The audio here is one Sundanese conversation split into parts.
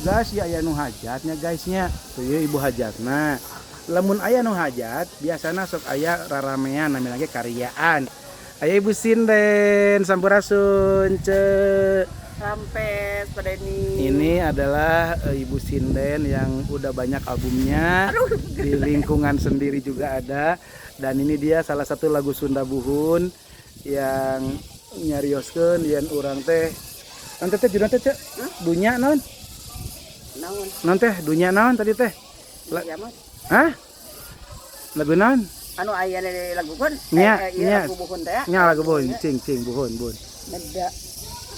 Guys, ya aya nu hajatnya, guys, nya. Tuh ya ibu hajatna. Lamun aya nu hajat, biasana sok aya raramean, namanya lagi karyaan. Aya ibu sinden, sampurasun, Ce. Rampes pada ini. Ini adalah ibu sinden yang udah banyak albumnya. Di lingkungan sendiri juga ada. Dan ini dia salah satu lagu Sunda Buhun yang nyarioskeun yen urang teh nanti teh judulna teh, Cek? Dunya naon? Naon? Naon teh? Dunya naon tadi teh? Ya mah. Hah? Lagu naon? Anu aya di lagu kan? Nya, iya, nya. Lagu buhun teh. Nya lagu buhun, cing cing buhun buhun. Neda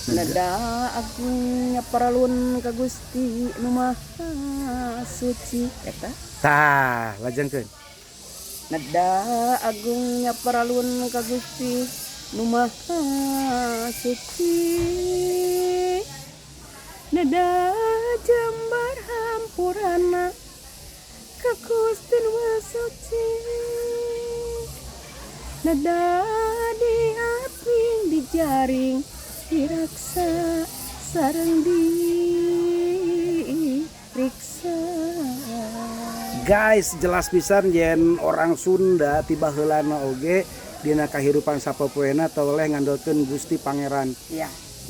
neda agungnya paralun ka Gusti nu Maha Suci eta. Tah, lajengkeun. Neda agungnya paralun ka Gusti nu Maha Suci. Neda jambar hampurana ka Gusti nu Maha Suci. Neda diaping dijaring diraksa sareng diriksa. Guys, jelas pisan yen orang Sunda ti baheulana oge dina kahirupan sapopoena toleh ngandalkeun Gusti Pangeran.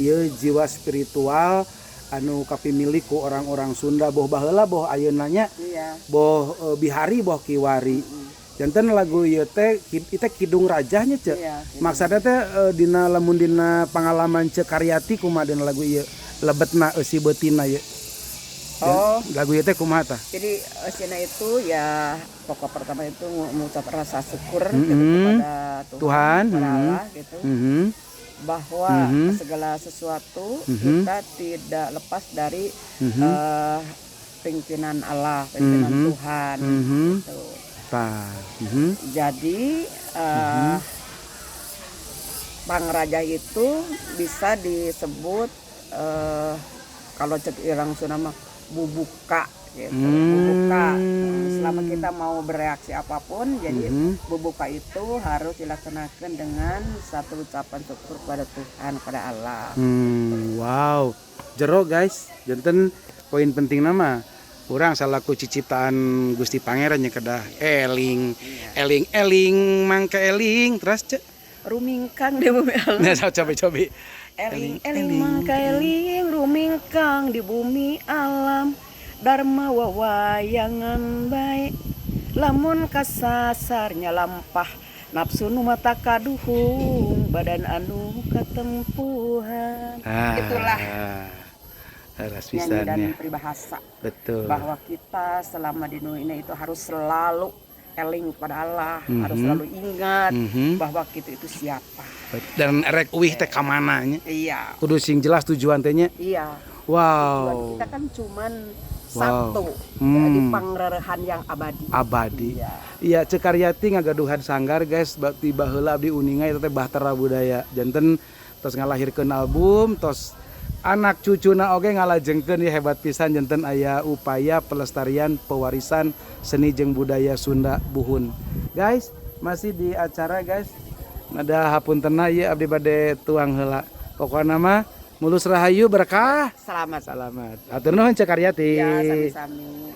Ieu jiwa spiritual anu kapimilik ku orang-orang Sunda boh baheula boh ayeuna nya, boh bihari boh kiwari. Janten lagu ieu teh itu Kidung Rajahnya, Cek. Iya. Maksudnya teh dina lamun dina pangalaman Cek Karyati kumaha dina lagu ieu lebetna eusi beutina ieu? Oh. Lagu ieu teh kumaha tah? Jadi Sina itu ya pokok pertama itu mengucap rasa syukur gitu kepada Tuhan, Tuhan, kepada Allah gitu, bahwa segala sesuatu kita tidak lepas dari pimpinan Allah, pimpinan Tuhan gitu. Tah. Jadi Pangraja itu bisa disebut kalau cek orang Sunda mah bubuka gitu. Bubuka. Selama kita mau bereaksi apapun, jadi bubuka itu harus dilaksanakan dengan satu ucapan syukur kepada Tuhan, kepada Allah. Wow. Jero, guys, janten poin penting nama. Urang salaku ciciptaan Gusti Pangeran nya kedah eling, eling eling mangka eling terus, Cek. Rumingkang di bumi alam. Nah, coba cobi. Eling eling mangka eling rumingkang di bumi alam Dharma wawayangan bae lamun kasasarnya lampah nafsu nu mata kaduhung badan anu katempuhan. Ah, Itulah leres nyanyi pisan dan ya. Peribahasa bahwa kita selama di dunia itu harus selalu eling kepada Allah, harus selalu ingat bahwa kita itu siapa. Dan rek uih teh ka mana nya? Iya. Kudu sing jelas tujuan teh nya. Iya. Wow. Tujuan kita kan cuman satu, di pangrerehan yang abadi. Abadi. Iya. Iya, Ceu Karyati ngagaduhan sanggar, guys, ti baheula abdi uninga itu teh Bahtera Budaya. Janten tos ngalahirkeun album, tos anak cucuna oge ngalajengkeun ya, hebat pisan. Janten aya upaya pelestarian pewarisan seni jeung budaya Sunda Buhun. Guys, masih di acara, guys. Nada hapuntena ieu abdi bade tuang heula. Pokokna mah mulus rahayu berkah. Selamat. Selamat. Hatur nuhun, Ceu Karyati. Ya, sami-sami.